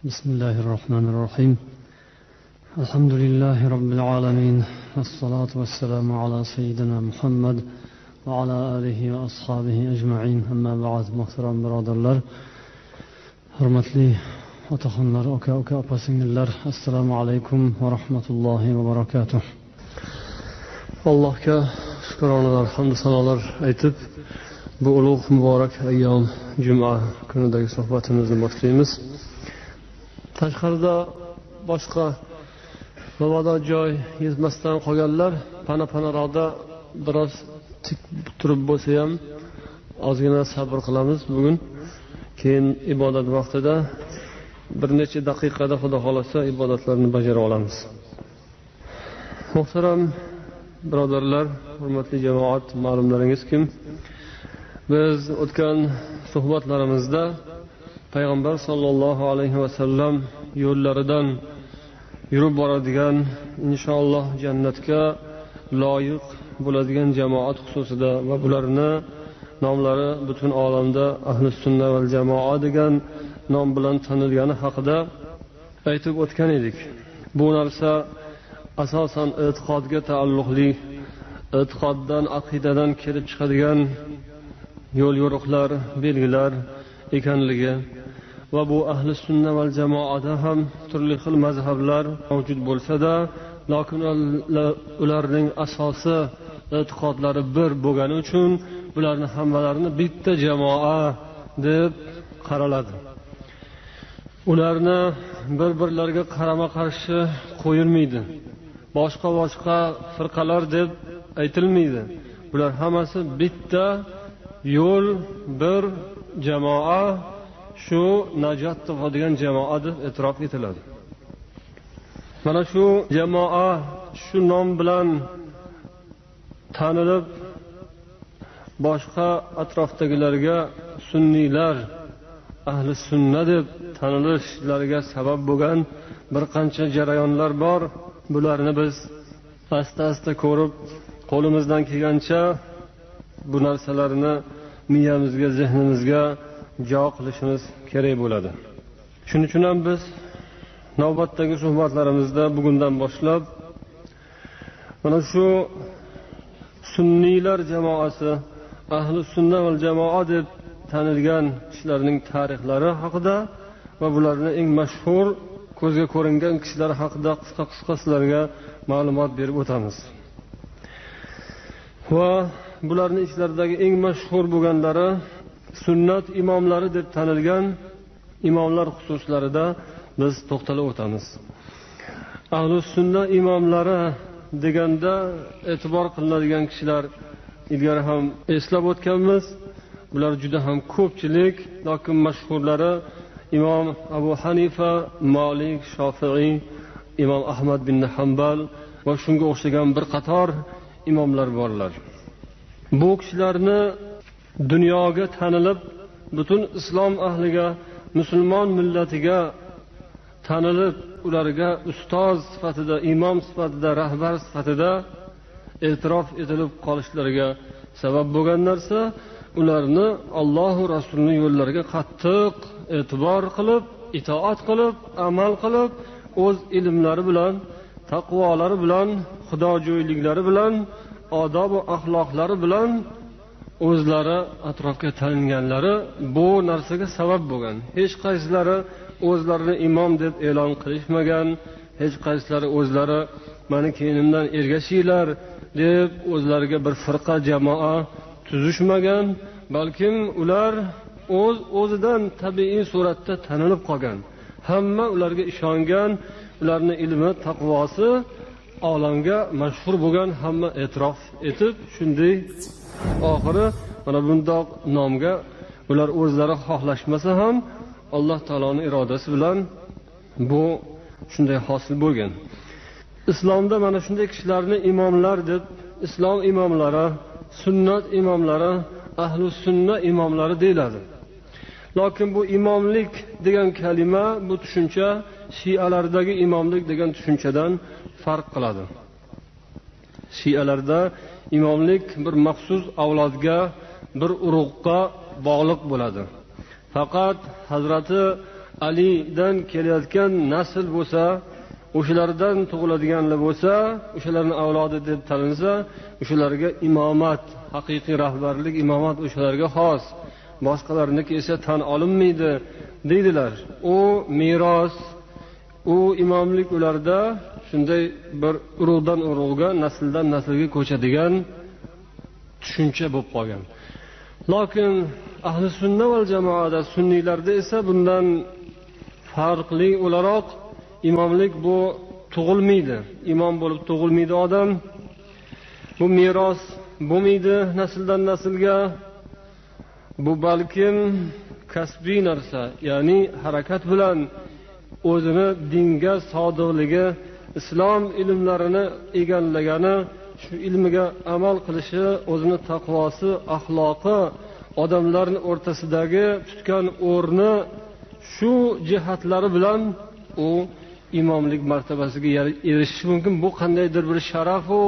بسم الله الرحمن الرحيم. الحمد لله رب العالمين، والصلاة والسلام على سيدنا محمد وعلى آله وأصحابه أجمعين. أما بعد، muhtaram birodarlar, hurmatli otaxonlar, aka-uka, opa-singillar, assalomu alaykum va rahmatullohi va barakatuh. Allohga shukronalar, hamd sanolar aytib, bu ulug' muborak ayyom juma kunidagi suhbatimizni boshlaymiz. Tashqarida boshqa mabodo joy yetmasdan qolganlar pana-panaroqda biroz tik turib bo'lsa ham ozgina sabr qilamiz bugun. Keyin ibodat vaqtida bir necha daqiqada Xudo xolasa ibodatlarni bajara olamiz. Muhtaram birodarlar, hurmatli jamoat, ma'lumlaringiz kim? Biz o'tgan suhbatlarimizda Payg'ambar sollallohu alayhi va sallam yo'llaridan yurib boradigan, inshaalloh jannatga loyiq bo'ladigan jamoat xususida va bularni nomlari butun olamda ahli sunna val jamoa degan nom bilan tanilgani haqida aytib o'tgan edik. Bu narsa asosan e'tiqodga taalluqli, e'tiqoddan, aqidadan kelib chiqadigan yo'l yo'riqlar, belgilar ekanligi va bu ahli sunna val jamoada ham turli xil mazhablar mavjud bo'lsa-da, lekin ularning asosi e'tiqodlari bir bo'lgani uchun bularni hammalarini bitta jamoa deb qaraladi. Ularni bir-birlariga qarama-qarshi qo'yilmaydi. Boshqa-boshqa firqalar deb aytilmaydi. Bular hammasi bitta yo'l, bir jamoa, shu najot topadigan jamoa deb e'tirof etiladi. Mana shu jamoa shu nom bilan tanilib, boshqa atrofdagilarga sunniylar, ahli sunna deb tanilishlariga sabab bo'lgan bir qancha jarayonlar bor. Bularni biz asta-asta ko'rib, qo'limizdan kelgancha bu narsalarni miyamizga, zehnimizga jo qilishimiz kerak bo'ladi. Shuning uchun ham biz navbatdagi suhbatlarimizda bugundan boshlab mana shu sunniylar jamoasi, ahli sunna val jamoa deb tanilgan kishilarning tarixlari haqida va bularning eng mashhur ko'zga ko'ringan kishilar haqida qisqa-qisqa sizlarga ma'lumot berib o'tamiz. Va bularning ichlaridagi eng mashhur bo'lganlari sunnat imomlari deb tanilgan imomlar xususlarida biz to'xtalib o'tamiz. Ahli sunna imomlari deganda e'tibor qilinadigan kishilar ilgari ham eslab o'tganmiz. Bular juda ham ko'pchilik, lekin mashhurlari Imom Abu Hanifa, Malik, Shofiiy, Imom Ahmad bin Hanbal va shunga o'xshagan bir qator imomlar borlar. Bu kishilarni dunyoga tanilib, butun islom ahliga, musulmon millatiga tanilib, ularga ustoz sifatida, imom sifatida, rahbar sifatida e'tirof etilib qolishlariga sabab bo'lgan narsa ularni Alloh va Rasulining yo'llariga qattiq e'tibor qilib, itoat qilib, amal qilib, o'z ilmlari bilan, taqvolari bilan, xudojo'yliklari bilan, odob va axloqlari bilan o'zlari atrofga talinganlari bu narsaga sabab bo'lgan. Hech qaysilari o'zlarini imom deb e'lon qilishmagan, hech qaysilari o'zlari meni keynimdan ergashinglar deb o'zlariga bir firqa, jamoa tuzishmagan, balkim ular o'z o'zidan tabiiy suratda tanilib qolgan. Hamma ularga ishongan, ularning ilmi, taqvosi olamga mashhur bo'lgan, hamma e'tirof etib, shunday oxiri mana bundoq nomga ular o'zlari xohlashmasa ham Alloh taoloning irodasi bilan bu shunday hosil bo'lgan. Islomda mana shunday kishilarni imomlar deb, islom imomlari, sunnat imomlari, ahli sunna imomlari deyiladi. Lekin bu imomlik degan kalima, bu tushuncha shialardagi imomlik degan tushunchadan farq qiladi. Shialarda imomlik bir maxsus avlodga, bir urug'ga bog'liq bo'ladi. Faqat Hazrati Alidan kelayotgan nasl bo'lsa, o'shalardan tug'iladiganlar bo'lsa, o'shalarning avlodi deb talinsa, o'shalarga imomat, haqiqiy rahbarlik, imomat o'shalarga xos. Boshqalarniki esa tan olinmaydi deydilar. U meros, u imomlik ularda shunday bir urug'dan urug'ga, nasldan naslga ko'chadigan tushuncha bo'lib qolgan. Lekin ahli sunna val jamoada, sunniylarda esa bundan farqli o'laroq imomlik bu tug'ilmaydi. Imom bo'lib tug'ilmaydi odam. Bu meros bo'lmaydi nasldan naslga. Bu balkim kasbiy narsa, ya'ni harakat bilan o'zini dinga sodiqligi, islom ilmlarini egallagani, shu ilmiga amal qilishi, o'zini taqvosi, axloqi, odamlarning o'rtasidagi tutgan o'rni, shu jihatlari bilan u imomlik martabasiga erishishi mumkin. Bu qandaydir bir sharaf u,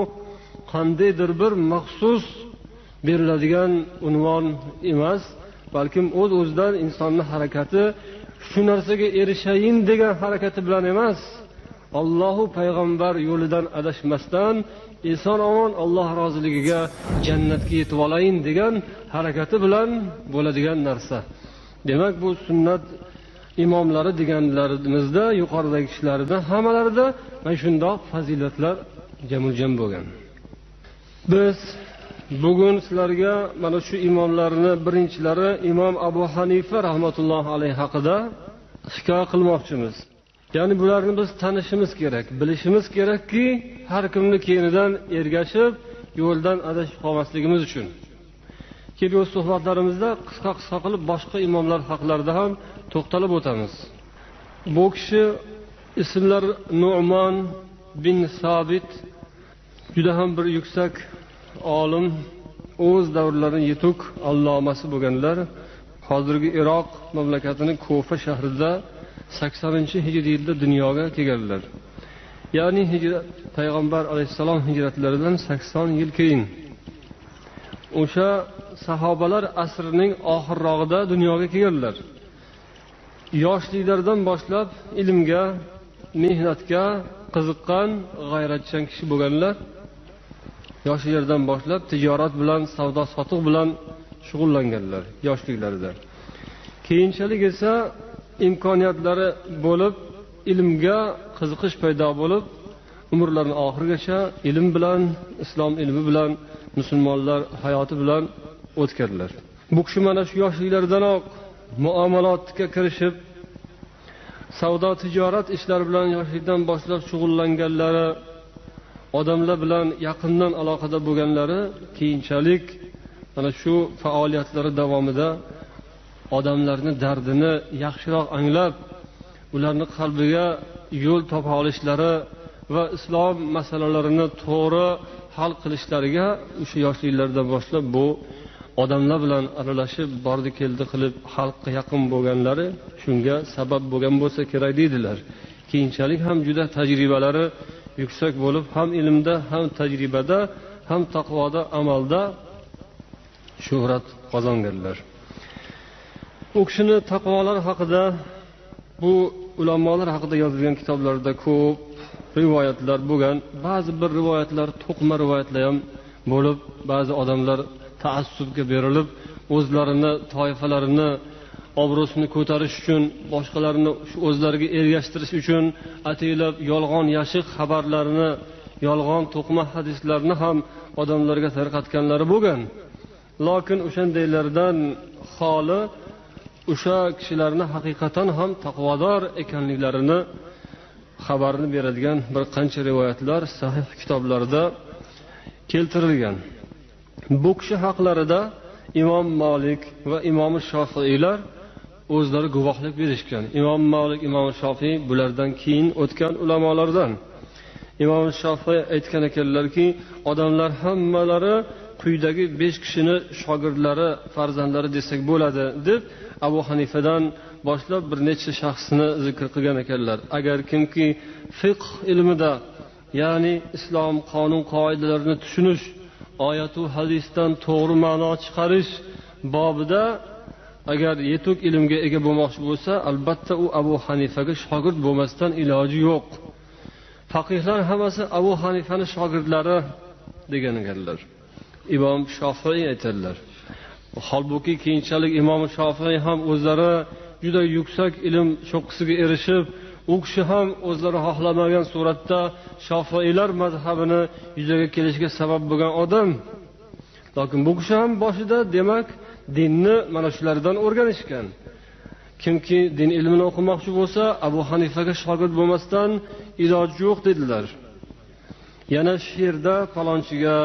qandaydir bir maxsus beriladigan unvon emas, balkim o'z-o'zidan insonning harakati shu narsaga erishayin degan harakati bilan emas, Allohu payg'ambar yo'lidan adashmasdan eson omon Alloh roziligiga, jannatga yetib olayin degan harakati bilan bo'ladigan narsa. Demak, bu sunnat imomlari deganlarimizda yuqoridagi kishilarda hammalarida mana shundoq fazilatlar jamuljam bo'lgan. Biz bugun sizlarga mana shu imomlarni birinchilari Imom Abu Hanifa rahmatullohi alayhi haqida hikoya qilmoqchimiz. Ya'ni bularni biz tanishimiz kerak, bilishimiz kerakki, har kimni keyinidan ergashib, yo'ldan adashib qolmasligimiz uchun. Kelgusi suhbatlarimizda qisqa-qisqa qilib boshqa imomlar haqlarida ham to'xtalib o'tamiz. Bu kishi ismlari Nu'mon bin Sabit, juda ham bir yuksak olim, o'z davrlarining yetuk allomasi bo'lganlar. Hozirgi Iroq mamlakatining Kufa shahrida 80-hijriy yilda dunyoga kelganlar. Ya'ni hijrat payg'ambar alayhissalom hijratlaridan 80 yil keyin. O'sha sahobalar asrining oxirrog'ida dunyoga kelganlar. Yoshliklaridan boshlab ilmga, mehnatga qiziqqan, g'ayratchan kishi bo'lganlar. Yoshliklaridan boshlab tijorat bilan, savdo sotiq bilan shug'ullanganlar yoshliklarida. Keyinchalik esa imkoniyatlari bo'lib, ilmga qiziqish paydo bo'lib, umrlarining oxirigacha ilm bilan, islom ilmi bilan, musulmonlar hayoti bilan o'tganlar. Bu kishi mana shu yoshliklaridanoq muomalotga kirishib, savdo tijorat ishlari bilan yoshlikdan boshlab shug'ullanganlari, odamlar bilan yaqindan aloqada bo'lganlari, keyinchalik mana shu faoliyatlari davomida odamlarning dardini yaxshiroq anglab, ularning qalbiga yo'l topa olishlari va islom masalalarini to'g'ri hal qilishlariga o'sha yoshliklardan boshlab bu odamlar bilan aralashib, bordi keldi qilib xalqqa yaqin bo'lganlari shunga sabab bo'lgan bo'lsa kerak deydilar. Keyinchalik ham juda tajribalari yuksak bo'lib, ham ilmda, ham tajribada, ham taqvoda, amalda shuhrat qozonganlar. U kishini taqvolar haqida, bu ulamolar haqida yozilgan kitoblarda ko'p rivoyatlar bo'lgan. Ba'zi bir rivoyatlar to'qma rivoyatlar ham bo'lib, ba'zi odamlar taassubga berilib, o'zlarini toifalarini obro'sini ko'tarish uchun, boshqalarni o'zlariga ergashtirish uchun ataylab yolg'on yashiq xabarlarni, yolg'on to'qma hadislarni ham odamlarga tarqatganlari bo'lgan. Lekin o'shandaylardan xoli o'sha kishilarni haqiqatan ham taqvodor ekanliklarini xabarini beradigan bir qancha rivoyatlar sahih kitoblarda keltirilgan. Bu kishi haqlarida Imom Malik va Imom Shofiiylar o'zlari guvohlik berishgan. Imom Malik, Imom Shofiy bulardan keyin o'tgan ulamolardan. Imom Shofiy aytgan ekanlarki, odamlar hammalari quyidagi 5 kishini shogirdlari, farzandlari desak bo'ladi deb Abu Hanifadan boshlab bir necha shaxsni zikr qilgan ekanlar. Agar kimki fiqh ilmida, ya'ni islom qonun qoidalarini tushunish, oyat va hadisdan to'g'ri ma'no chiqarish bobida agar yetuk ilmga ega bo'lmoqchi bo'lsa, albatta u Abu Hanifaga shogird bo'lmasdan iloji yo'q. Faqihlar hammasi Abu Hanifani shogirdlari degan ekanlar. Imom Shofiy aytadilar. Holbuki keyinchalik Imom Shofiy ham o'zlari juda yuksak ilm cho'qqisiga erishib, u kishi ham o'zlari xohlamagan suratda Shofiylar mazhabini yuzaga kelishiga sabab bo'lgan odam. Lekin bu kishi ham boshida demak dinni mana shulardan o'rganishgan. Kimki din ilmini o'qimoqchi bo'lsa, Abu Hanifaga shogird bo'lmasdan iloji yo'q dedilar. Yana she'rda palonchiga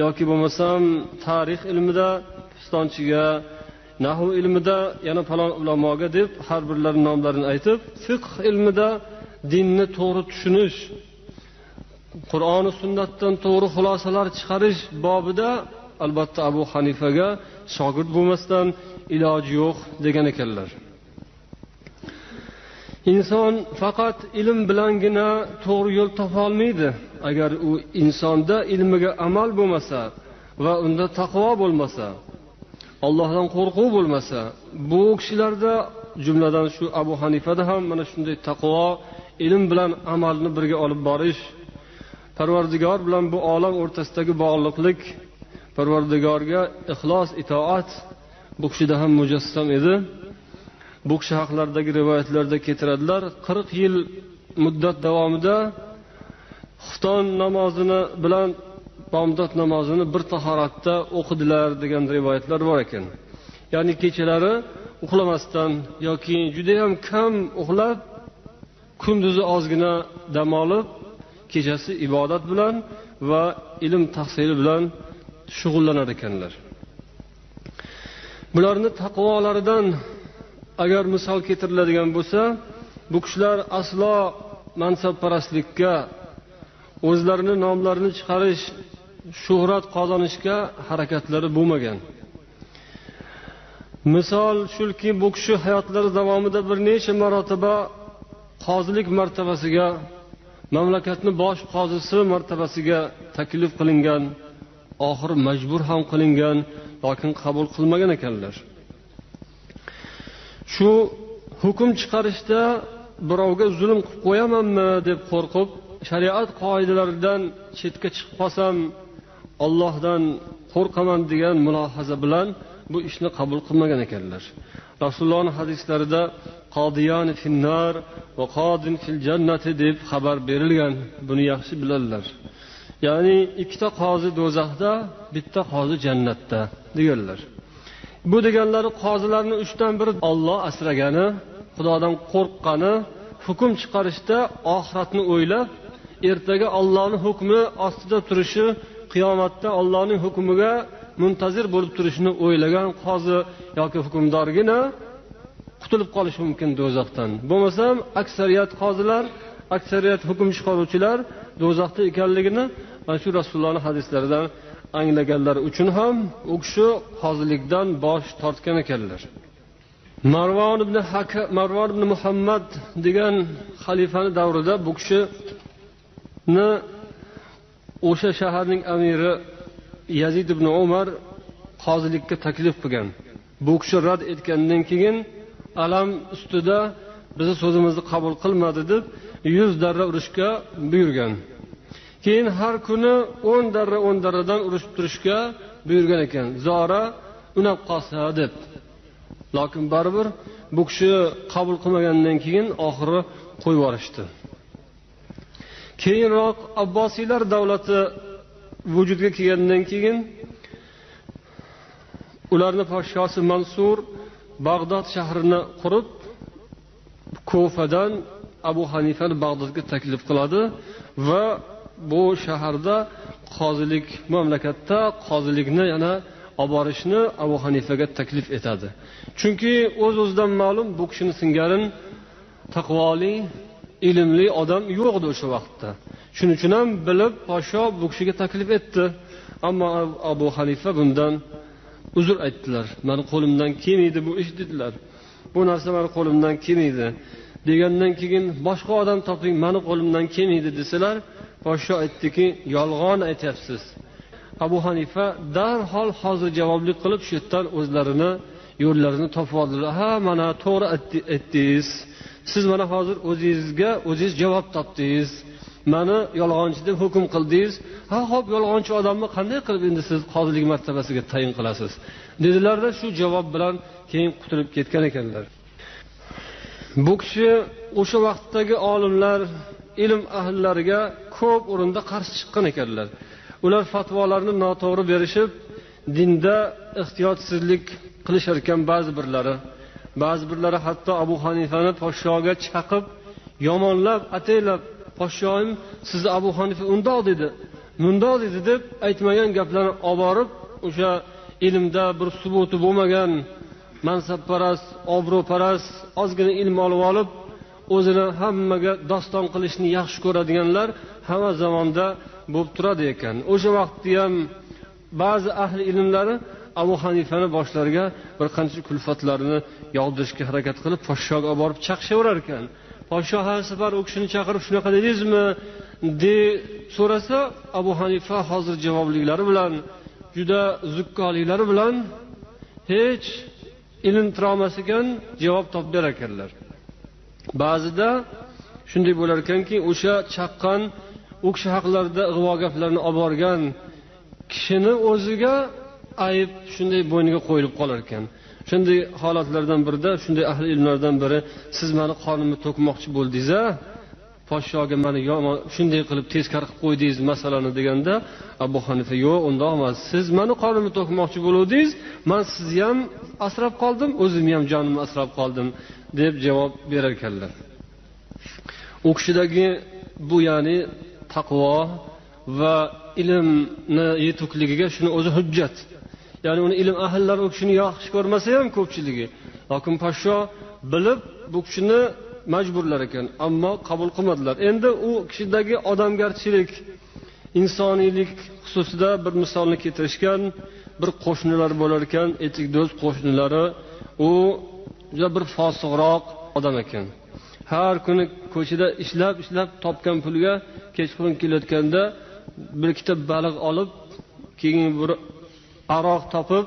yoki bo'lmasam tarix ilmida pistonchiga, nahv ilmida yana falon ulamoga deb har birlarining nomlarini aytib, fiqh ilmida dinni to'g'ri tushunish, Qur'on va sunnatdan to'g'ri xulosalar chiqarish bobida albatta Abu Hanifaga shogird bo'lmasdan iloji yo'q degan ekanlar. Inson faqat ilm bilangina to'g'ri yo'l topa olmaydi. Agar u insonda ilmiga amal bo'lmasa va unda taqvo bo'lmasa, Allohdan qo'rquv bo'lmasa, bu kishilarda, jumladan shu Abu Hanifada ham mana shunday taqvo, ilm bilan amalni birga olib borish, Parvardigor bilan bu olam o'rtasidagi bog'liqlik, Parvardigorga ixlos, itoat bu kishida ham mujassam edi. Bu kishi haqlaridagi rivoyatlarda keltiradilar, 40 yil muddat davomida xufton namozini bilan bomdod namozini bir tahoratda o'qidilar degan rivoyatlar bor ekan. Ya'ni kechalari uxlamasdan yoki juda ham kam uxlab, kunduzi ozgina dam olib, kechasi ibodat bilan va ilm tahsili bilan shug'ullanar ekanlar. Bularni taqvolaridan agar misol keltiriladigan bo'lsa, bu kishilar aslo mansabparastlikka, o'zlarini nomlarini chiqarish, shuhrat qozonishga harakatlari bo'lmagan. Misol shuki, bu kishi hayotlari davomida bir necha marotaba qozilik martabasiga, mamlakatni bosh qozisi martabasiga taklif qilingan, oxir majbur ham qilingan, lekin qabul qilmagan ekanlar. Shu hukm chiqarishda birovga zulm qilib qo'yamanmi deb qo'rqib, shariat qoidalaridan chetga chiqib qolsam Allohdan qo'rqaman degan mulohaza bilan bu ishni qabul qilmagan ekanlar. Rasulullohning hadislarida qodiyan finnar va qodin fil jannati deb xabar berilgan. Buni yaxshi biladilar. Ya'ni ikkita qozi do'zaxda, bitta qozi jannatda deganlar. Bu deganlari qozilarning 3dan biri Alloh asragani, Xudodan qo'rqqani, hukm chiqarishda oxiratni o'ylab, ertaga Allohning hukmi ostida turishi, qiyomatda Allohning hukmiga muntazir bo'lib turishini o'ylagan qozi yoki hukmdorgina qutulib qolishi mumkin do'zaxdan. Bo'lmasam aksariyat qozilar, aksariyat hukm chiqaruvchilar do'zaxda ekanligini mana shu Rasulullohning hadislaridan anglaganlar uchun ham u kishi qozilikdan bosh tortgan ekanlar. Marvon ibn Muhammad degan xalifani davrida bu kishini o'sha shaharning amiri Yazid ibn Umar qozilikka taklif qilgan. Bu kishi rad etgandan keyin alam ustida bizni so'zimizni qabul qilmadi deb 100 darra urushga buyurgan. Keyin har kuni 10 darra 10 darradan urushib turishga buyurgan ekan. Zora unab qolsa deb. Lekin baribir bu kishi qabul qilmagandan keyin oxiri qo'yib yuborishdi. Keyinroq Abbosiylar davlati vujudga kelgandan keyin ularning podshosi Mansur Bag'dod shahrini qurib, Kufadan Abu Hanifani Bag'dodga taklif qiladi va bu shaharda qozilik, mamlakatda qozilikni yana olib borishni Abu Hanifaga taklif etadi. Chunki o'z-o'zidan ma'lum, bu kishini singarin taqvoli, ilmli odam yo'q edi o'sha vaqtda. Shuning uchun ham bilib podsho bu kishiga taklif etdi. Ammo Abu Hanifa bundan uzr aytdilar. Meni qo'limdan kelmaydi bu ish dedilar. Bu narsa meni qo'limdan kelmaydi degandan keyin boshqa odam toping, meni qo'limdan kelmaydi desalar, podsho aytdiki, yolg'on aytyapsiz. Abu Hanifa darhol hozir javoblik qilib shu yerdan o'zlarini yo'llarini topib oldilar. Ha, mana to'g'ri aytdingiz. Siz mana hozir o'zingizga o'zingiz javob topdingiz. Meni yolg'onchi deb hukm qildingiz. Ha, xo'p, yolg'onchi odamni qanday qilib endi siz qozilik martabasiga tayin qilasiz? Dedilarda shu javob bilan keyin qutulib ketgan ekanlar. Bu kishi o'sha vaqtdagi olimlar, ilm ahllariga ko'p o'rinda qarshi chiqqan ekanlar. Ular fatvolarni noto'g'ri berishib, dinda ehtiyotsizlik qilishar ekan ba'zi birlari. Ba'zi birlari hatto Abu Hanifani podshoga chaqib, yomonlab, ataylab, podshoyim sizni Abu Hanifa undoq dedi, mundoq dedi deb aytmagan gaplarni olib borib, o'sha ilmda bir subuti bo'lmagan mansabparast, obro'parast, ozgina ilm olib olib, o'zini hammaga doston qilishni yaxshi ko'radiganlar hamma zamonda bo'lib turadi ekan. O'sha vaqtda ham ba'zi ahli ilmlari Abu Hanifani boshlariga bir qancha kulfatlarni yog'dirishga harakat qilib, podshoga olib borib chaqishaverar ekan. Podsho har safar u kishini chaqirib shunaqa dedingizmi deb so'rasa, Abu Hanifa hozir javobliklari bilan, juda zukkoliklari bilan hech ilintirolmas ekan, javob topib berar ekanlar. Ba'zida shunday bo'lar ekanki, o'sha chaqqan, u kishi haqlarida ig'vo gaplarni olib borgan kishini o'ziga ayib shunday bo'yniga qo'yilib qolar ekan. Shunday holatlardan birida, shunday ahli ilmlardan biri, siz meni qonimni to'kmoqchi bo'ldingiz-a? Podshoga meni yomon shunday qilib teskari qilib qo'ydingiz masalani deganda, Abu Hanifa yo'q, undoq emas. Siz meni qonimni to'kmoqchi bo'luvdingiz, men sizni ham asrab qoldim, o'zimni ham jonimni asrab qoldim deb javob berar ekanlar. U kishidagi bu, ya'ni taqvo va ilmni yetukligiga shuni o'zi hujjat. Ya'ni uni ilm ahllari u kishini yaxshi ko'rmasa ham ko'pchiligi, lekin podsho bilib bu kishini majburlar ekan, ammo qabul qilmadilar. Endi u kishidagi odamgarchilik, insoniylik xususida bir misolni keltirishgan. Bir qo'shnilar bo'lar ekan, etikdo'z qo'shnilari. U juda bir fosiqroq odam ekan. Har kuni ko'chada ishlab ishlab topgan pulga kechqurun kelayotganda bir ikkita baliq olib, keyin bir aroq topib,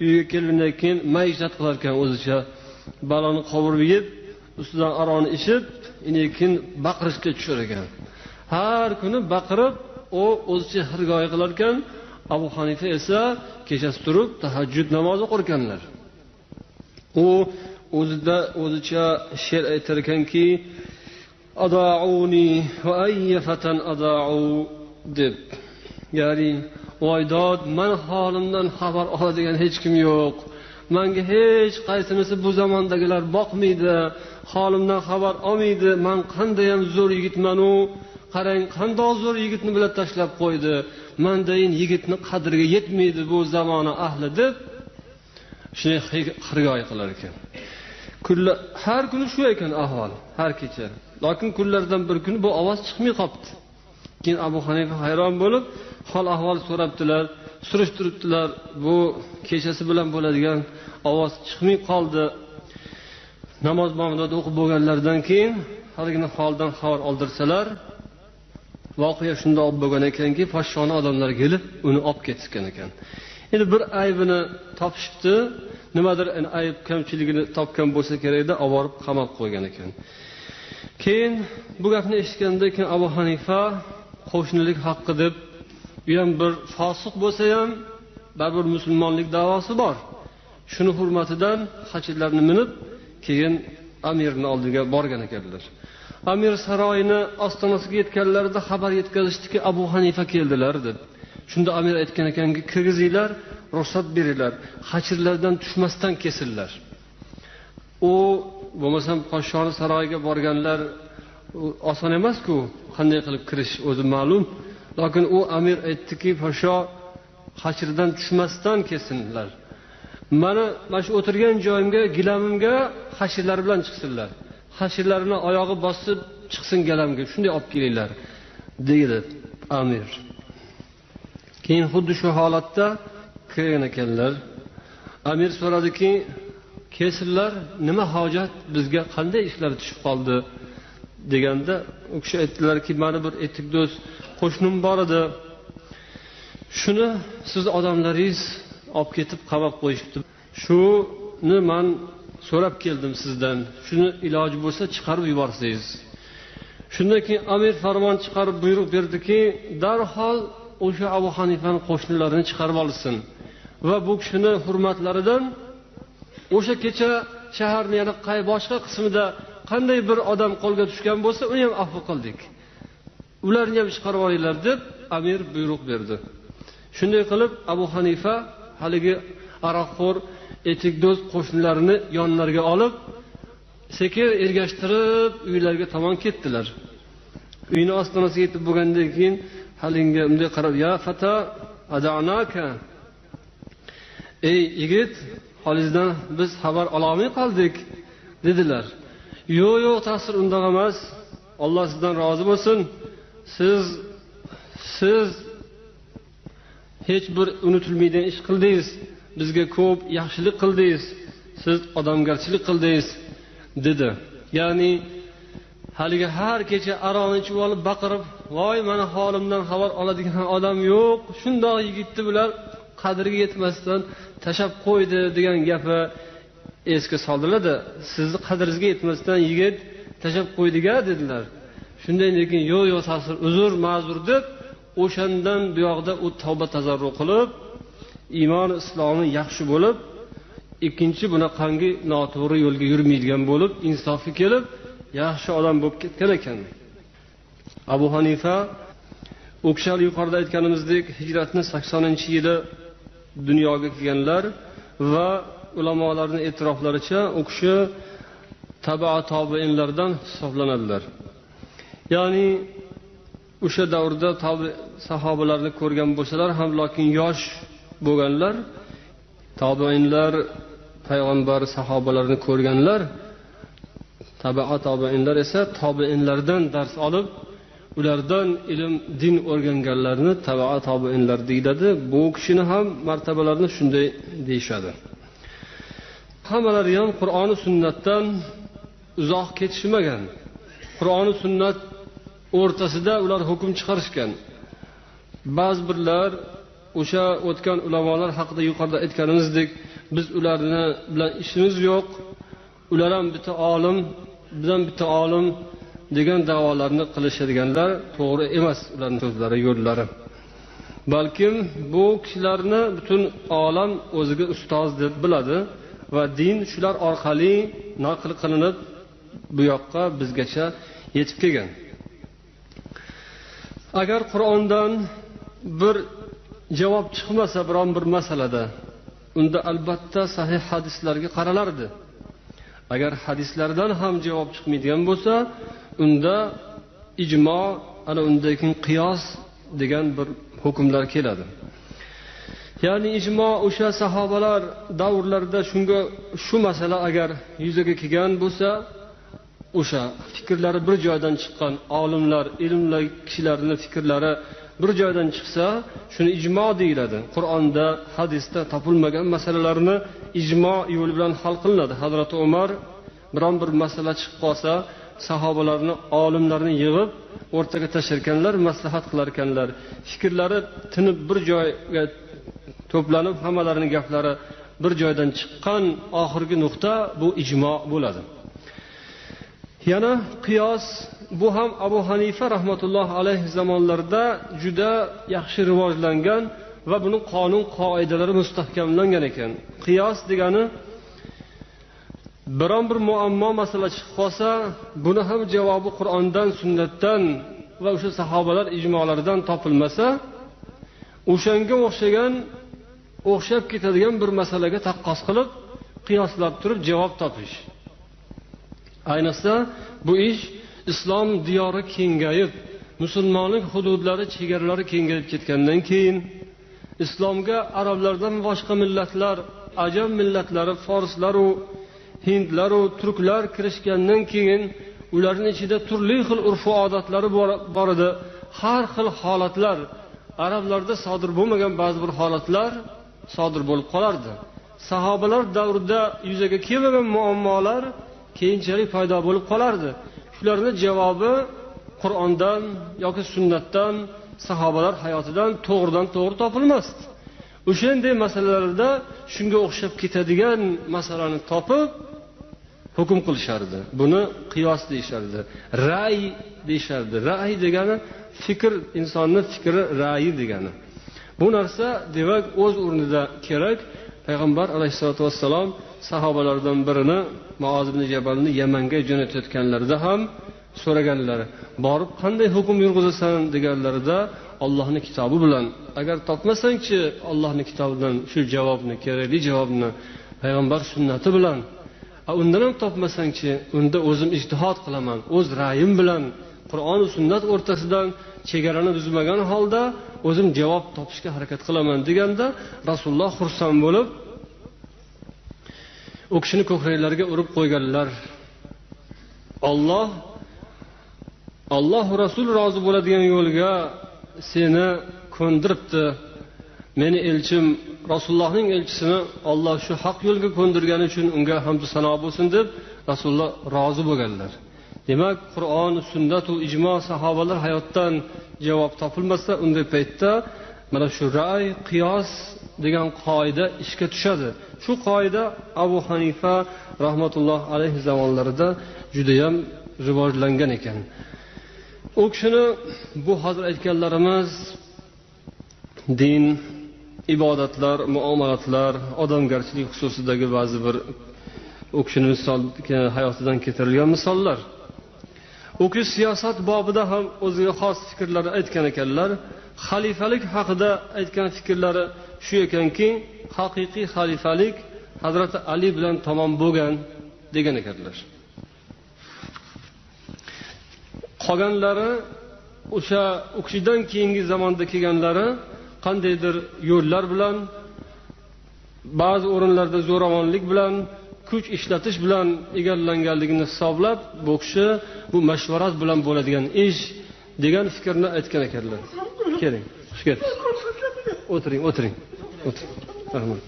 uyga kelgandan keyin maishat qilar ekan o'zicha. Baliqni qovurib yeb, ustidan aroqni ichib, keyin baqirishga tushar ekan. Har kuni baqirib, u o'zicha xirgoyi qilar ekan. Abu Hanifa esa kechasi turib tahajjud namozi o'qir ekanlar. U o'zida o'zicha she'r aytar ekanki, "Adauni va ayya fatan adau" deb. Ya'ni voy dod, men holimdan xabar oladigan hech kim yo'q. Menga hech qaysinisi bu zamondagilar boqmaydi, holimdan xabar olmaydi. Men qanday ham zo'r yigitman-u, qarang qanday zo'r yigitni bilan tashlab qo'ydi. Mendayin yigitni qadriga yetmaydi bu zamona ahli deb shunday xirgoyi qilar ekan. Har kuni shu ekan ahvol, har kecha. Lekin kunlardan bir kuni bu ovoz chiqmay qopti. Keyin Abu Hanifa hayron bo'lib, hol ahvol so'rabdilar, surishtiribdilar. Bu kechasi bilan bo'ladigan ovoz chiqmay qoldi. Namoz bomdod o'qib bo'lganlaridan keyin haligini holdan xabar oldirsalar, voqea shunday olib bo'lgan ekanki, podshoni odamlar kelib uni olib ketishgan ekan. Endi bir aybini topishibdi, nimadir ayb kamchiligini topgan bo'lsa kerakda, olib borib qamab qo'ygan ekan. Keyin bu gapni eshitganda keyin Abu Hanifa qo'shnilik haqqi deb, u ham bir fosiq bo'lsa ham baribir musulmonlik da'vosi bor. Shuni hurmatidan xachirlarni minib, keyin amirning oldiga borgan ekanlar. Amir saroyini ostonasiga yetganlarida xabar yetkazishdiki, Abu Hanifa keldilar deb. Shunda amir aytgan ekanki, kirgizinglar, ruxsat beringlar, xachirlardan tushmasdan kesillar. U bo'lmasam podshoning saroyiga borganlar oson emas-ku, qanday qilib kirish o'zi ma'lum. Lekin u amir aytdiki, podsho xachirdan tushmasdan kesinlar. Mana shu o'tirgan joyimga, gilamimga xashirlar bilan chiqsinlar. Xashirlarini oyog'i bosib chiqsin gilamga, shunday olib kelinglar, dedi amir. Keyin xuddi shu holatda kirgan ekanlar. Amir so'radiki, kesinlar, nima hojat, bizga qanday ishlar tushib qoldi deganda, u kishi aytdilarki, meni bir etikdo'z qo'shnim bor edi. Shuni siz odamlaringiz olib ketib qamab qo'yishibdi. Shu Shuni man so'rab keldim sizdan. Shuni iloji bo'lsa chiqarib yuborsangiz. Shundan keyin amir farmon chiqarib buyruq berdiki, darhol o'sha Abu Hanifaning qo'shnilarini chiqarib olsin va bu kishini hurmatlaridan o'sha kecha shaharning yana boshqa qismida qanday bir odam qo'lga tushgan bo'lsa, uni ham afv qildik. Ularni ham chiqarib olinglar deb amir buyruq berdi. Shunday qilib Abu Hanifa haligi aroqxo'r etikdo'z qo'shnilarini yonlariga olib, sekin ergashtirib uylariga tomon ketdilar. Uyni ostonasiga yetib bo'lgandan keyin halinga bunday qarab, "Ya fata ada'naka." Ey yigit, holingizdan biz xabar ololmay qoldik, dedilar. Yo'q, yo'q, ta'sir undoq emas. Alloh sizdan rozi bo'lsin. Siz hech bir unutilmaydigan ish qildingiz. Bizga ko'p yaxshilik qildingiz. Siz odamgarchilik qildingiz, dedi. Ya'ni haligi har kecha aroqni ichib olib baqirib, voy mana holimdan xabar oladigan odam yo'q, shundoq yigitni bular qadriga yetmasdan tashab qo'ydi degan gapi esga soldilar-da, sizni qadringizga yetmasdan yigit tashab qo'ydik-a dedilar. Shundan keyin yo'q, yo'q, ta'sir, uzr, ma'zur deb o'shandan buyoqda u tavba tazarru qilib, iymon islomi yaxshi bo'lib, ikkinchi bunaqangi noto'g'ri yo'lga yurmaydigan bo'lib, insofga kelib, yaxshi odam bo'lib ketgan ekan. Abu Hanifa u kishi yuqorida aytganimizdek hijratning 80-yili dunyoga kelganlar va ulamolarning e'tiroflaricha u kishi taba tobiinlardan hisoblanadilar. Ya'ni o'sha davrda tobi sahobalarni ko'rgan bo'lsalar ham, lekin yosh bo'lganlar, tobiinlar payg'ambar sahobalarni ko'rganlar, taba tobiinlar esa tobiinlardan dars olib, ulardan ilm, din o'rganganlarni taba tobiinlar deyiladi. Bu kishini ham martabalarini shunday deyishadi. Hammalari ham Qur'oni sunnatdan uzoq ketishmagan. Qur'oni sunnat o'rtasida ular hukm chiqarishgan. Ba'zi birlar o'sha o'tgan ulamolar haqida yuqorida aytganimizdek, biz ularni bilan ishimiz yo'q, ular ham bitta olim, biz ham bitta olim degan da'volarni qilishadiganlar to'g'ri emas, ularning so'zlari, yo'llari. Balkim bu kishilarni butun olam o'ziga ustoz deb biladi va din shular orqali naql qilinib bu yoqqa bizgacha yetib kelgan. Agar Qur'ondan bir javob chiqmasa biron bir masalada, unda albatta sahih hadislarga qaralardi. Agar hadislardan ham javob chiqmaydigan bo'lsa, unda ijmo, ana undan keyin qiyos degan bir hukmlar keladi. Ya'ni ijmo o'sha sahobalar davrlarida shunga shu masala agar yuzaga kelgan bo'lsa, o'sha fikrlari bir joydan chiqqan olimlar, ilmli kishilarning fikrlari bir joydan chiqsa, shuni ijmo deyiladi. Qur'onda, hadisda topilmagan masalalarni ijmo yo'li bilan hal qilinadi. Hazrati Umar biron bir masala chiqib qolsa, sahobalarni, olimlarni yig'ib o'rtaga tashlarkanlar, maslahat qilarkanlar. Fikrlari tinib bir joyga to'planib, hammalarining gaplari bir joydan chiqqan oxirgi nuqta bu ijmo bo'ladi. Yana qiyos, bu ham Abu Hanifa rahmatulloh alayhi zamonlarida juda yaxshi rivojlangan va buning qonun qoidalari mustahkamlangan ekan. Qiyos degani biron bir muammo masala chiqib qolsa, buni ham javobi Qur'ondan, sunnatdan va o'sha sahobalar ijmolaridan topilmasa, o'shanga o'xshagan, o'xshab ketadigan bir masalaga taqqos qilib, qiyoslab turib javob topish. Ayniqsa bu ish islom diyori kengayib, musulmonlik hududlari, chegaralari kengayib ketgandan keyin islomga arablardan boshqa millatlar, ajam millatlari, forslar u hindlar u turklar kirishgandan keyin ularning ichida turli xil urf odatlari bor edi. Har xil holatlar, arablarda sodir bo'lmagan ba'zi bir holatlar sodir bo'lib qolardi. Sahobalar davrida yuzaga kelmagan muammolar keyinchalik paydo bo'lib qolardi. Shularning javobi Qur'ondan yoki sunnatdan, sahobalar hayotidan to'g'ridan to'g'ri topilmasdi. O'shanday masalalarda shunga o'xshab ketadigan masalani topib hukm qilishardi. Buni qiyos deyishardi, ra'y deyishardi. Ra'y degani fikr, insonning fikri, ra'yi degani. Bu narsa demak o'z o'rnida kerak. Payg'ambar alayhissalatu vassalom sahobalardan birini Muoz ibn Jabalni Yamanga jo'natayotganlarida ham so'raganlar, borib qanday hukm yurg'izasan deganlarida Allohning kitobi bilan, agar topmasangchi Allohning kitobidan shu javobni, kerakli javobni payg'ambar sunnati bilan, undan ham topmasangchi unda o'zim ijtihod qilaman, o'z ra'yim bilan Qur'on va sunnat o'rtasidan chegarani buzmagan holda o'zim javob topishga harakat qilaman deganda Rasululloh xursand bo'lib u kishini ko'kraklariga urib qo'yganlar. Alloh Rasul rozi bo'ladigan yo'lga seni ko'ndiribdi. Meni elchim Rasulullohning elchisini Alloh shu haq yo'lga ko'ndirgani uchun unga hamd sano bo'lsin deb Rasululloh rozi bo'lganlar. Demak, Qur'on, sunnat va ijmo sahobalar hayotdan javob topilmasa, unday paytda mana shu ra'y, qiyos degan qoida ishga tushadi. Shu qoida Abu Hanifa rahmatulloh alayhi zamonlarida juda ham rivojlangan ekan. U kishini bu hozir aytganlarimiz din, ibodatlar, muomalatlar, odamgarchilik xususidagi ba'zi bir u kishini misol hayotidan keltirilgan misollar. U kishi siyosat bobida ham o'ziga xos fikrlarni aytgan ekanlar. Xalifalik haqida aytgan fikrlari shu ekanki, haqiqiy xalifalik Hazrati Ali bilan tamom bo'lgan degan ekanlar. Qolganlari o'sha u kishidan keyingi zamonda kelganlari qandaydir yo'llar bilan, ba'zi o'rinlarda zo'ravonlik bilan, kuch ishlatish bilan egallanganligini hisoblab, bu kishi bu mashvarat bilan bo'ladigan ish degan fikrni aytgan ekanlar. Keling, xush kelibsiz. O'tiring, o'tiring. O'tiring. Rahmat.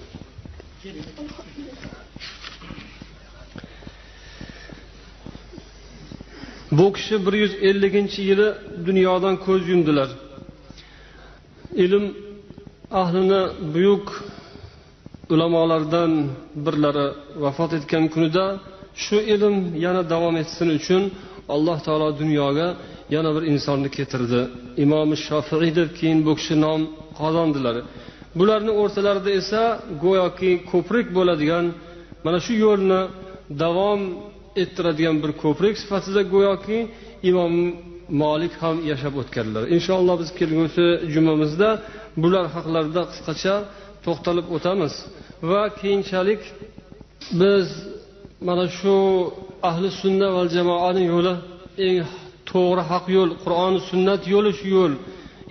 Bu kishi 150-yili dunyodan ko'z yumdilar. Ilm ahlini buyuk ulamolardan birlari vafot etgan kunida shu ilm yana davom etsin uchun Alloh taolo dunyoga yana bir insonni keltirdi. Imom Shofiiy deb keyin bu kishi nom qozondilar. Bularning o'rtalarida esa go'yoki ko'prik bo'ladigan, mana shu yo'lni davom ettiradigan bir ko'prik sifatida go'yoki Imom Malik ham yashab o'tganlar. Inshaalloh biz kelgusi jumamizda bular haqlarida qisqacha to'xtalib o'tamiz va keyinchalik biz mana shu ahli sunna val jamoaning yo'li eng to'g'ri haq yo'l, Qur'on sunnat yo'li shu yo'l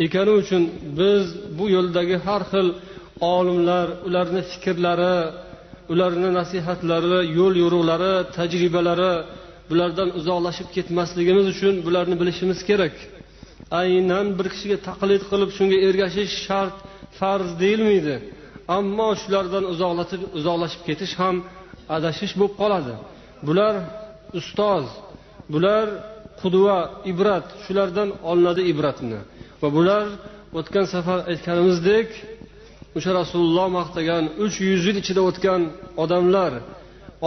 ekani uchun biz bu yo'ldagi har xil olimlar, ularning fikrlari, ularning nasihatlari, yo'l yo'riqlari, tajribalari, bulardan uzoqlashib ketmasligimiz uchun bularni bilishimiz kerak. Aynan bir kishiga taqlid qilib shunga ergashish shart, farz deyilmaydi. Ammo shulardan uzoqlashib ketish ham adashish bo'lib qoladi. Bular ustoz, bular qudva, ibrat, shulardan olinadi ibratni. Va bular o'tgan safar aytganimizdek o'sha Rasululloh maqtagan 300 yil ichida o'tgan odamlar,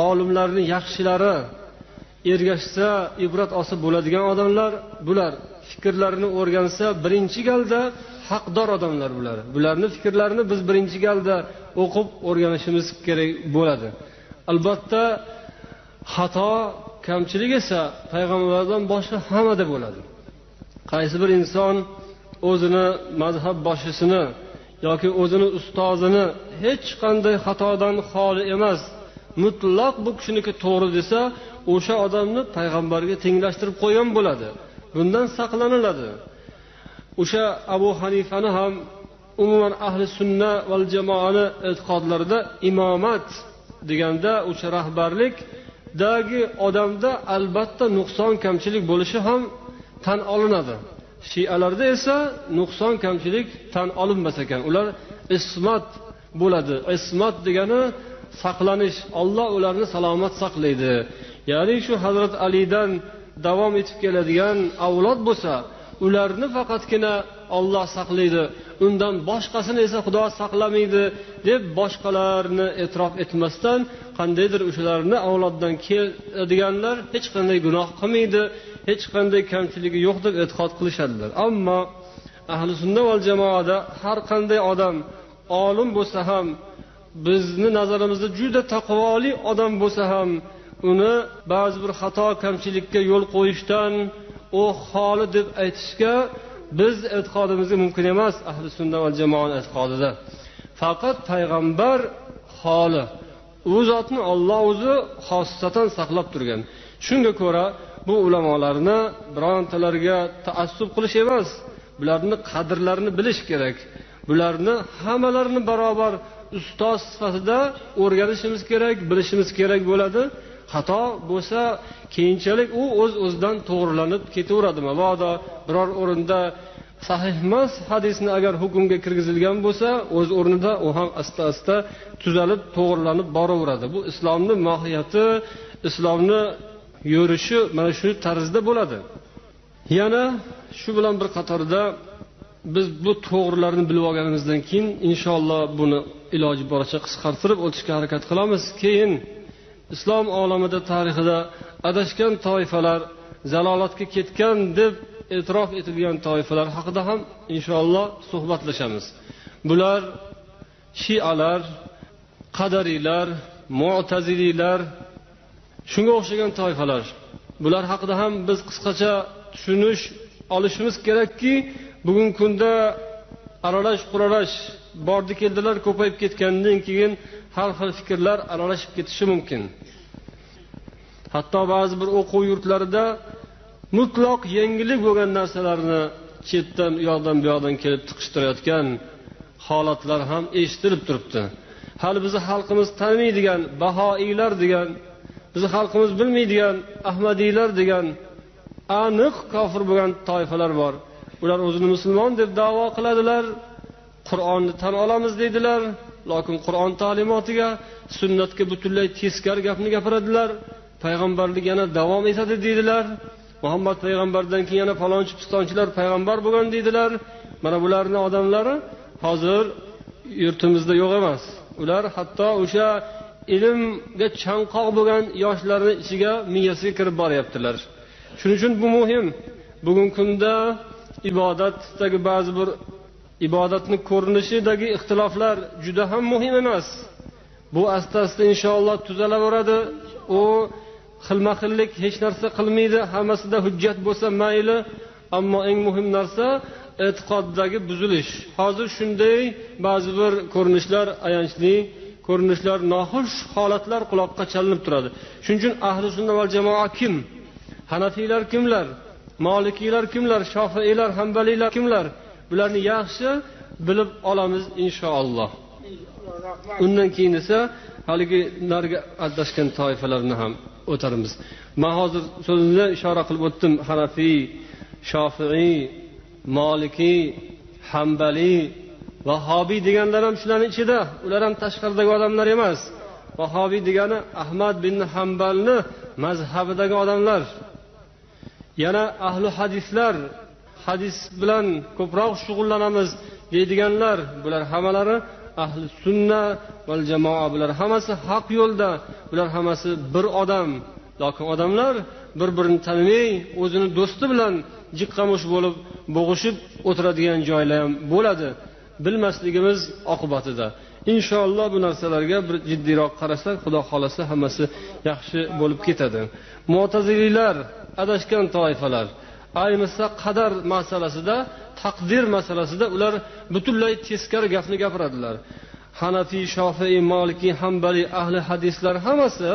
olimlarning yaxshilari, ergashsa ibrat olsa bo'ladigan odamlar bular. Fikrlarini o'rgansa birinchi galda haqdor odamlar bular. Bularning fikrlarini biz birinchi galda o'qib o'rganishimiz kerak bo'ladi. Albatta xato, kamchilik esa payg'ambarlardan boshqa hammada bo'ladi. Qaysi bir inson o'zini mazhab boshisini yoki o'zini ustozini hech qanday xatodan xoli emas, mutlaq bu kishiniki to'g'ri desa, o'sha odamni payg'ambarga tenglashtirib qo'ygan bo'ladi. Bundan saqlaniladi. O'sha Abu Hanifani ham umuman ahli sunna val jamoani e'tiqodlarida imomat deganda o'sha rahbarlikdagi odamda albatta nuqson kamchilik bo'lishi ham tan olinadi. Shialarda esa nuqson kamchilik tan olinmas ekan. Ular ismat bo'ladi. Ismat degani saqlanish. Alloh ularni salomat saqlaydi. Ya'ni shu Hazrat Alidan davom etib keladigan avlod bo'lsa, ularni faqatgina Alloh saqlaydi, undan boshqasini esa Xudo saqlamaydi deb boshqalarni e'tirof etmasdan qandaydir o'shalarni avloddan keladiganlar hech qanday gunoh qilmaydi, hech qanday kamchiligi yo'q deb e'tiqod qilishadilar. Ammo ahli sunna val jamoada har qanday odam olim bo'lsa ham, bizni nazarimizda juda taqvoli odam bo'lsa ham, uni ba'zi bir xato kamchilikka yo'l qo'yishdan u xoli deb aytishga biz e'tiqodimizga mumkin emas. Ahli sunna val jamoaning e'tiqodida faqat payg'ambar xoli, u zotni Alloh o'zi xossatan saqlab turgan. Shunga ko'ra bu ulamolarni birontalarga taassub qilish emas, bularni qadrlarini bilish kerak. Bularni hammalarini barobar ustoz sifatida o'rganishimiz kerak, bilishimiz kerak bo'ladi. Xato bo'lsa keyinchalik u o'z-o'zidan to'g'rilanib ketaveradi. Mabodo biror o'rinda sahih emas hadisni agar hukmga kirgizilgan bo'lsa, o'z o'rnida u ham asta-asta tuzalib, to'g'rilanib boraveradi. Bu islomning mohiyati, islomni yurishi mana shu tarzda bo'ladi. Yana shu bilan bir qatorda biz bu to'g'rilarni bilib olganimizdan keyin inshaalloh buni iloji boricha qisqartirib o'tishga harakat qilamiz. Keyin islom olamida tarixida adashgan toifalar, zalolatga ketgan deb e'tirof etilgan toifalar haqida ham inshaalloh suhbatlashamiz. Bular shialar, qadariylar, mu'taziliylar, shunga o'xshagan toifalar. Bular haqida ham biz qisqacha tushunish olishimiz kerakki, bugungi kunda aralash quralash bordi keldilar ko'payib ketgandan keyin har xil fikrlar aralashib ketishi mumkin. Hatto ba'zi bir o'quv yurtlarida mutlaq yangilik bo'lgan narsalarni chetdan, u yoqdan bu yoqdan kelib tiqishtirayotgan holatlar ham eshitilib turibdi. Hali bizni xalqimiz tanimaydigan bahoiylar degan, bizni xalqimiz bilmaydigan ahmadiylar degan aniq kofir bo'lgan toifalar bor. Ular o'zini musulmon deb da'vo qiladilar, Qur'onni tan olamiz deydilar, lekin Qur'on ta'limotiga, sunnatga butunlay teskari gapni gapiradilar. Payg'ambarlik yana davom etadi deydilar. Muhammad payg'ambardan keyin yana falonchi pistonchilar payg'ambar bo'lgan deydilar. Mana bularning odamlari hozir yurtimizda yo'q emas. Ular hatto o'sha ilmga chanqoq bo'lgan yoshlarning ichiga, miyasiga kirib boryaptilar. Shuning uchun bu muhim. Bugungi kunda ibodatdagi ba'zi bir ibodatning ko'rinishidagi ixtiloflar juda ham muhim emas. Bu asta-asta inshaalloh tuzalaveradi. U xilma-xillik hech narsa qilmaydi, hammasida hujjat bo'lsa mayli, ammo eng muhim narsa e'tiqoddagi buzilish. Hozir shunday ba'zi bir ko'rinishlar, ayanchli ko'rinishlar, noxush holatlar quloqqa chalinib turadi. Shuning uchun ahli sunna val jamoa kim? Hanafiylar kimlar? Malikiylar kimlar? Shofiiylar, Hanbaliylar kimlar? Bularni yaxshi bilib olamiz inshaalloh. Undan keyin esa haligi narga adashgan toifalarni ham o'tarmiz. Men hozir so'zimda ishora qilib o'tdim. Hanafiy, Shofiiy, Maliki, Hanbali, Vahobiy deganlar ham shularning ichida. Ular ham tashqaridagi odamlar emas. Vahobiy degani Ahmad bin Hanbalni mazhabidagi odamlar. Yana ahli hadislar, hadis bilan ko'proq shug'ullanamiz deydiganlar, bular hammalari ahli sunna val jamoa, bular hammasi haq yo'lda, bular hammasi bir odam. Lekin odamlar bir-birini tanimay, o'zini do'sti bilan jiqqamush bo'lib bo'g'ishib o'tiradigan joylar ham bo'ladi, bilmasligimiz oqibatida. Inshaalloh bu narsalarga bir jiddiyroq qarasak, Xudo xolasa hammasi yaxshi bo'lib ketadi. Mu'taziliylar adashgan toifalar, ayniqsa qadar masalasida, taqdir masalasida ular butunlay teskari gapni gapiradilar. Hanafiy, Shofiiy, Maliki, Hanbali ahli hadislar hammasi,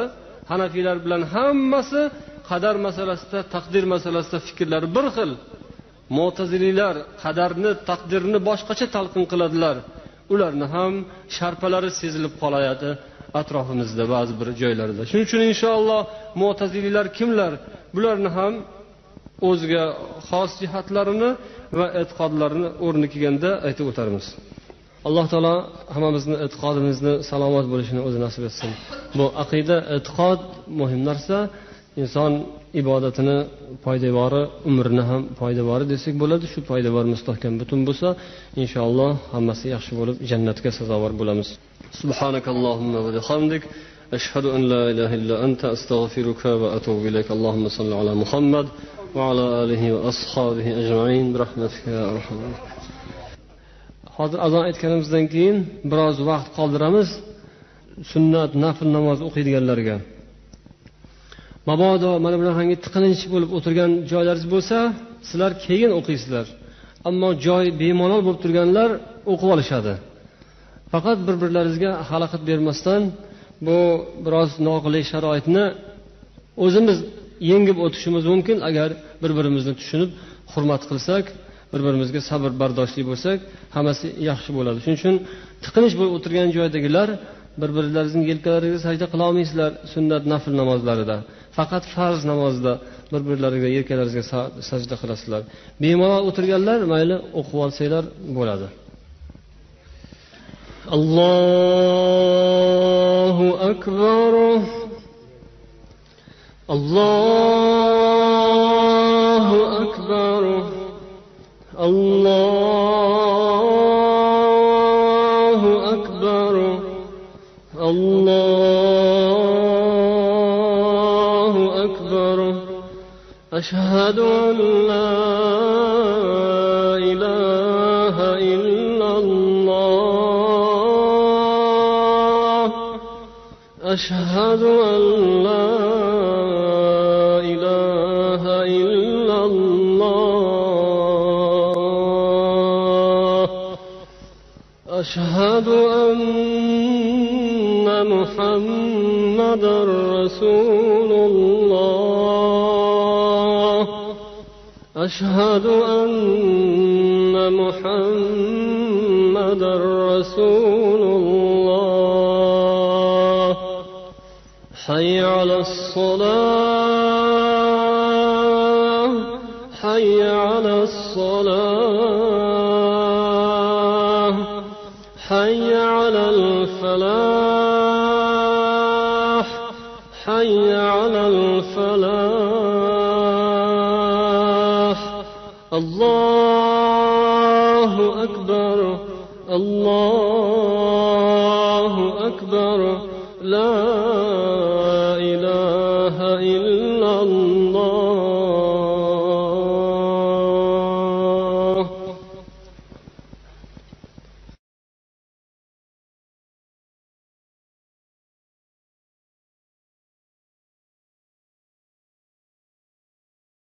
Hanafiylar bilan hammasi qadar masalasida, taqdir masalasida fikrlari bir xil. Mu'taziliylar qadarni, taqdirni boshqacha talqin qiladilar. Ularni ham sharpalari sezilib qolayapti atrofimizda ba'zi bir joylarda. Shuning uchun inshaalloh mu'taziliylar kimlar? Bularni ham o'ziga xos jihatlarini va e'tiqodlarini o'rni kelganda aytib o'tarmiz. Alloh taolo hammamizni e'tiqodimizni salomat bo'lishini o'zi nasib etsin. Bu aqida, e'tiqod muhim narsa. Inson ibodatini poydevori, umrini ham poydevori desak bo'ladi. Shu poydevor mustahkam butun bo'lsa, inshaalloh hammasi yaxshi bo'lib jannatga sazovor bo'lamiz. Subhanakallohumma va bihamdik, ashhadu an la ilaha illa anta, astag'firuka va atubu ilayk. Allohumma salli ala Muhammad va ala alihi va ashabihi ajmain bi rahmatika ya arhamar rohimin. Hozir azon aytganimizdan keyin biroz vaqt qoldiramiz sunnat nafl namoz o'qiydiganlarga. Mabodo mana bunaqangi tiqilinch bo'lib o'tirgan joylaringiz bo'lsa, sizlar keyin o'qiysizlar. Ammo joy bemalol bo'lib turganlar o'qib olishadi. Faqat bir-birlaringizga xalaqit bermasdan bu biroz noqulay sharoitni o'zimiz yengib o'tishimiz mumkin agar bir-birimizni tushunib, hurmat qilsak, bir-birimizga sabr bardoshli bo'lsak, hammasi yaxshi bo'ladi. Shuning uchun tiqilinch bo'lib o'tirgan joydagilar bir-birlaringizning yelkalaringizga sajda qila olmaysizlar sunnat nafl namozlarida. Faqat farz namozida bir-birlariga yelkalaringizga sajda qilasizlar. Bemalol o'tirganlar mayli o'qib olsanglar bo'ladi. Allohu akbar. Allohu akbar. Allohu akbar. Allohu akbar. Ashhadu an la ilaha illalloh. Ashhadu an la ilaha illalloh. Ashhadu anna Muhammadar Rasululloh. Ashhadu anna Muhammadar Rasululloh. Hayya alas-salah, hayya alas-salah, hayya alal-falah, hayya alal-falah. Allohu akbar, Allohu akbar, la